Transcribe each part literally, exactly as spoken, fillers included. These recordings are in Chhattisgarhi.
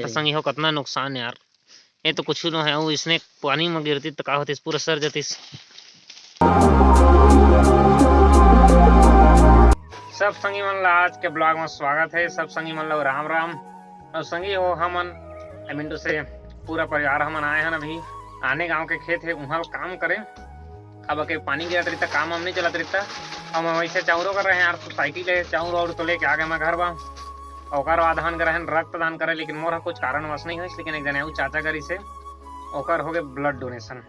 संगी हो, कतना नुकसान यार। ये तो कुछ नो है, वो इसने पानी में गिरती तो का होतिस, पूरा सर जतिस। सब संगी मन ला आज के ब्लॉग में स्वागत है। सब संगी मन ला राम राम। और संगी हो, हमन ए मिंटू से पूरा परिवार हमन आए हन अभी आने गांव के खेत है, उहाँ काम करे। अब के पानी गिरत रहिता, काम वाम नहीं चलत रहिता। हम वैसे चाउरो कर रहे हैं यार, सोसाइटी ले चाउर और तो लेके आ गए मैं घर बा। ओकर बाद हन गए रहन रक्तदान करे, लेकिन मोर ह कुछ कारणवश नहीं होइस, लेकिन एक जने अउ चाचा करिस हे, ओकर हो गए ब्लड डोनेशन।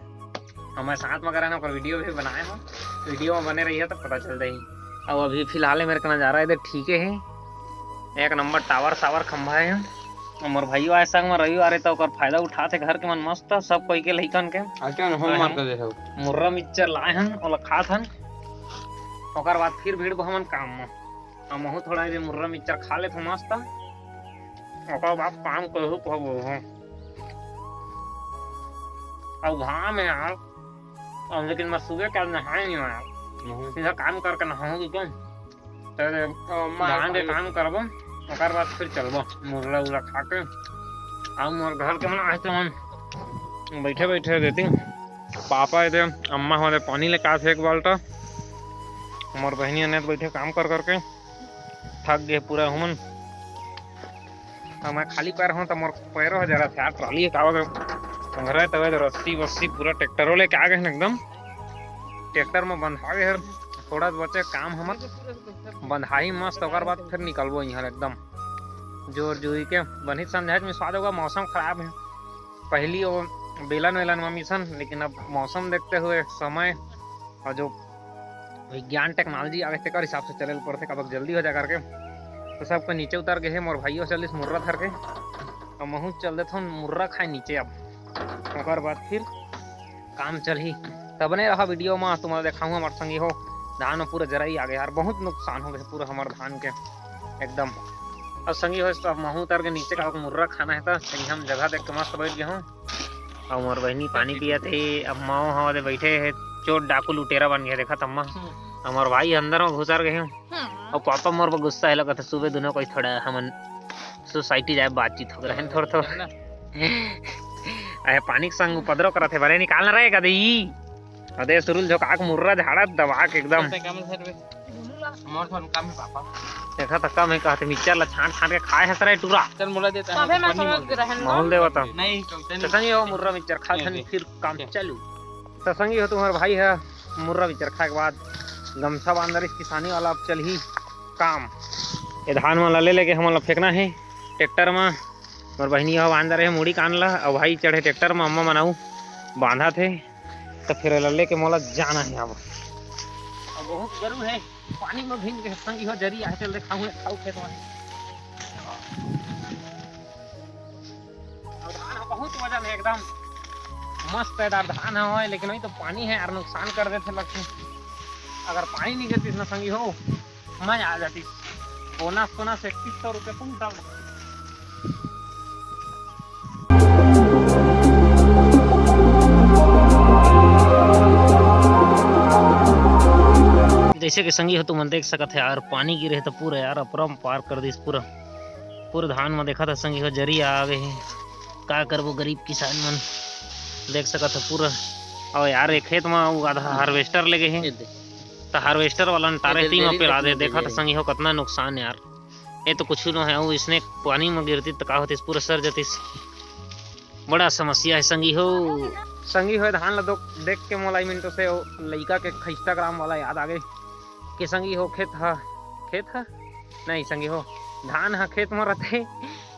हम साथ में गए रहन, ओकर वीडियो भी बनाए हो, वीडियो में बने रहिए तो पता चल जाही। अब अभी फिलहाल मेरे का नजारा इधर ठीक है, एक नंबर टावर सावर खंभा है। हमर भाइयों आए संग में रविवार है, तो ओकर फायदा उठाथे घर के मन मस्त, सब कोई के लइकन के। अच्छा, हम मार कर दे हो। मुर्रा मिक्सचर लाए हन, ओला खात हन। ओकर बाद फिर भीड़ हमन काम में। हमहू थोड़ा जे मुर्रा मिक्सचर खा लेथन मस्त, ओकर बाद काम करहू कहबो हो। अब घाम है यार, अब लेकिन मैं सुबह के आज नहाए नहीं यार, नहीं। सीधा काम करके नहाऊंगी क्या? तेरे ओ, मार धान के पानी। काम करबो, ओकर बाद फिर चलबो मुर्रा उर्रा खा के। अब मोर घर के मन आज तो हम बैठे बैठे देती। पापा एदे, अम्मा हो दे पानी लेके आथे एक बाल्टा। मोर बहिनी अनेत बैठे काम कर करके थक गए पूरा हमन। अब मैं खाली पैर हूँ तो मोर पैरों हो जरा था ट्राली का वजह संघरा तवे तो रस्सी वस्सी पूरा ट्रैक्टरों लेके आ गए हैं एकदम। ट्रैक्टर में बंधा गए हैं, थोड़ा बचे काम हमर बंधाई मस्त, ओकर बाद फिर निकलबो यहाँ एकदम जोर जुई के। बनित संझाज में स्वाद होगा, मौसम खराब है। पहली वो बेलन वेलन में मिसन, लेकिन अब मौसम देखते हुए समय और जो विज्ञान टेक्नोलॉजी आगे तेकर हिसाब से चले ल पड़थे, कबक जल्दी हो जा करके। तो सब कोई नीचे उतर गए हे, मोर भाइयों चलिस मुर्रा धर के, और महूँ चल देथन मुर्रा खाए नीचे। अब ओकर बाद फिर काम चलही। त बने रहा वीडियो में, तुम्हारा देखाऊँ हमारे संगी हो धान में पूरा जराई आ गए यार, बहुत नुकसान हो गए पूरा हमारे धान के एकदम। अब संगी हो, अब महूँ उतर के नीचे का मुर्रा खाना है, तो संगी हम जगह देख के मस्त बैठ गए हूँ। अउ मोर बहिनी पानी पियत हे। अब माओ हवा दे बैठे हे, चोर डाकू लुटेरा बन गए, देखत अम्मा। हम्म। अउ मोर भाई अंदर में घुसर गए हे। हम्म। अउ पापा मोर पर गुस्सा हे लगत हे, सुबह दोनों कोई थोड़ा हमन सोसाइटी जाए बातचीत हो रहे हैं थोड़ा थोड़ा। ना। अरे पानी के संग उपद्रव करत हे, बरे निकालना रहेगा दे ई। अदे सुरुल झोंका के मुर्रा झाड़त दबा के एकदम। मोर थोन काम है पापा। देखा त कम है कहते मिक्सचर ला छांट छांट के खाए हस रे टूरा। चल मोला देता है, तबे मैं पन्नी समझ मोल दे। गए रहन। माहौल देवता। नहीं, तो तो संगी हो मुर्रा मिक्सचर खा नहीं, थन नहीं। फिर काम नहीं। चालू। तो संगी हो तुम्हार भाई है मुर्रा मिक्सचर खाए के बाद गमछा बांध रही किसानी वाला, अब चलही काम। ये धान वाला ले लेके हमन ला फेंकना है ट्रैक्टर में। मोर बहिनी हो बांध रहे मुड़ी कान ला, अब भाई चढ़े ट्रैक्टर में, अम्मा मनाऊ बांधा थे। तो फिर एला लेके मोला जाना है अब। अब बहुत गरू है, पानी में भींज के संगी हो जरी आहे, चल देखाऊं, खाऊ खेत में। अब धान ह बहुत वजन है एकदम, मस्त पैदार धान है, लेकिन वही तो पानी है यार, नुकसान कर देथे लगथे। अगर पानी नहीं गिरतीस ना संगी हो, मजा आ जाती। बोनस बोनस इकतीस सौ रुपये कुंटल। जैसे कि संगी हो तुमन देख सकत है यार, पानी गिरे है तो पूरा यार अपरम पार कर दिस पूरा। पूरा धान में देखा था संगी हो जरी आ गए है। का करबो गरीब किसान मन, देख सकत हो पूरा। और यार एक खेत में वो आधा हार्वेस्टर ले गए है, ये दे। तो हार्वेस्टर वाला न तारे ये दे, टीम दे, पे ला दे, दे, दे, देखा दे। था संगी हो कतना नुकसान यार। ये तो कुछ नो है, वो इसने पानी में गिरती तो का होतिस, पूरा सर जतिस। बड़ा समस्या है संगी हो। संगी हो धान ला दो-, देख के मोला ई मिनटों से वो लइका के खैस्टा ग्राम वाला याद आ गए कि संगी हो खेत हा, खेत हा नहीं संगी हो, धान हा खेत में रहते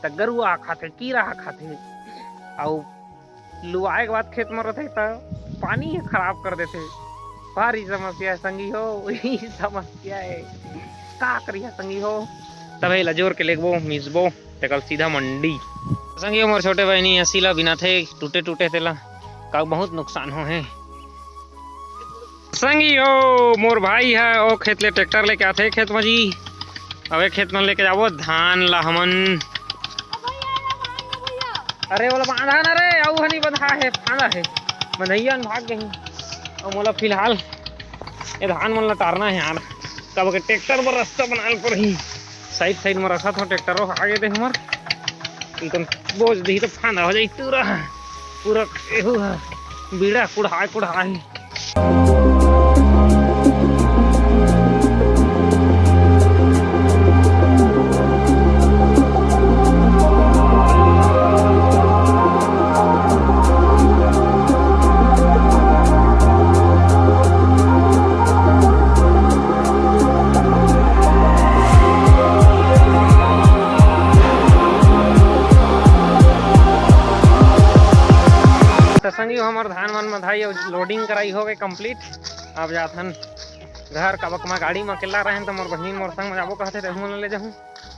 त गरुआ खाथे, कीरा हा खाथे, अउ लुआए के बाद खेत में रहते त पानी ही खराब कर देते। भारी समस्या है संगी हो, वही समस्या है, का करिया संगी हो। तब एला जोर के लेगबो, मिसबो, तेकर सीधा मंडी। संगी हो, मोर छोटे बहिनी असीला बिना थे टूटे टूटे तेला का बहुत नुकसान हो है। संगी हो, मोर भाई है, ओ खेत ले ट्रैक्टर लेके आथे खेत में जी। अब एक खेत में लेके जाबो धान ला हमन। अरे वाला बांधा ना रे, अउ हनी बंधा है, फांदा है। बंधैया न भाग गई। अब मोला फिलहाल ये धान मन ला टारना है यार। कब के ट्रैक्टर बर रास्ता बनाल पड़ही। साइड साइड में रखा था ट्रैक्टर, आगे दे हमर। एकदम बोझ दिही तो फांदा हो जाई पूरा, पूरा एहू ह बीड़ा कुढ़ाए कुढ़ाए। त संगी हो, हमर धान मन मधाई अउ लोडिंग कराई हो गए कंप्लीट। अब जाथन घर। काबर के मैं गाड़ी म अकेल्ला रहें त मोर बहिनी मोर संग म जाबो कहथे, तेहू मन ल ले जाहूँ।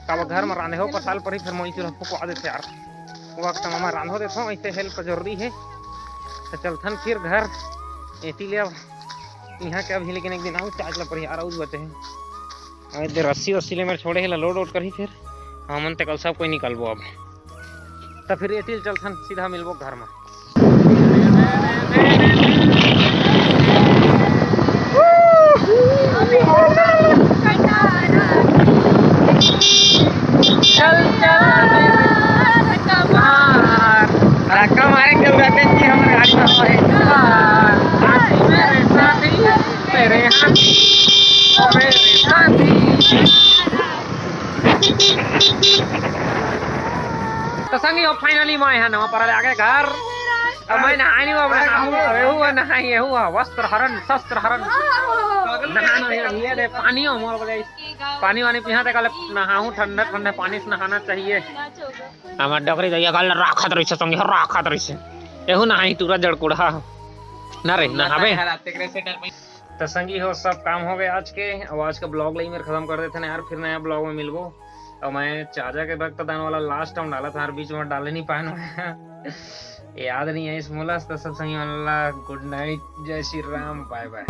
काबर घर म रांधे हो पसाल परही, फिर मोई चूल्हा फुकवा देथे यार। वक्त म मैं रांधो देथों, ऐसे हेल्प जरूरी हे। त चलथन फिर घर। एती ले अब इहाँ के अभी, लेकिन एक दिन आऊ चार्ज ल परही यार, आऊ बचे हे। अउ एदे रस्सी वस्सी ले मेर छोड़े हे, ला लोड वोड करही फिर। हमन ते कल सब कोई निकलबो अब। त फिर एती ले चलथन, सीधा मिलबो घर म। चल, चल, धक्का मार। धक्का मारेंगे, उड़ाते कि हम गाड़ी में हमारे कार। आज मेरे साथी, मेरे हाथी, ओ मेरे साथी। त संगी हो, finally मैं ह नवा परा ले आगे घर। अब मैं नहाए नहीं, अब नहाहूँ, अब एहू ह नहाई, एहू ह वस्त्र हरण, शस्त्र हरण। नहाना हे, ये दे पानी हो मोर बले। पानी वानी पिहा ते कल नहाहूँ, ठंडा ठंडा पानी से नहाना चाहिए। हमर डोकरी दइया कल राखत रहिसे संगी हो, राखत रहिसे। एहू नहाई टूरा जड़कुड़हा। ना रे, नहाबे। त संगी हो, सब काम हो गए आज के। अब आज का ब्लॉग ला ही मेर खत्म कर देथन यार, फिर नया ब्लॉग में मिलबो। अउ मैं चाचा के रक्तदान वाला लास्ट टाइम डालत हँव, बीच में डाले नहीं पाएन मैं। याद नहीं आइस मोला। त सब संगी मन ला गुड नाइट, जय श्री राम, बाय बाय।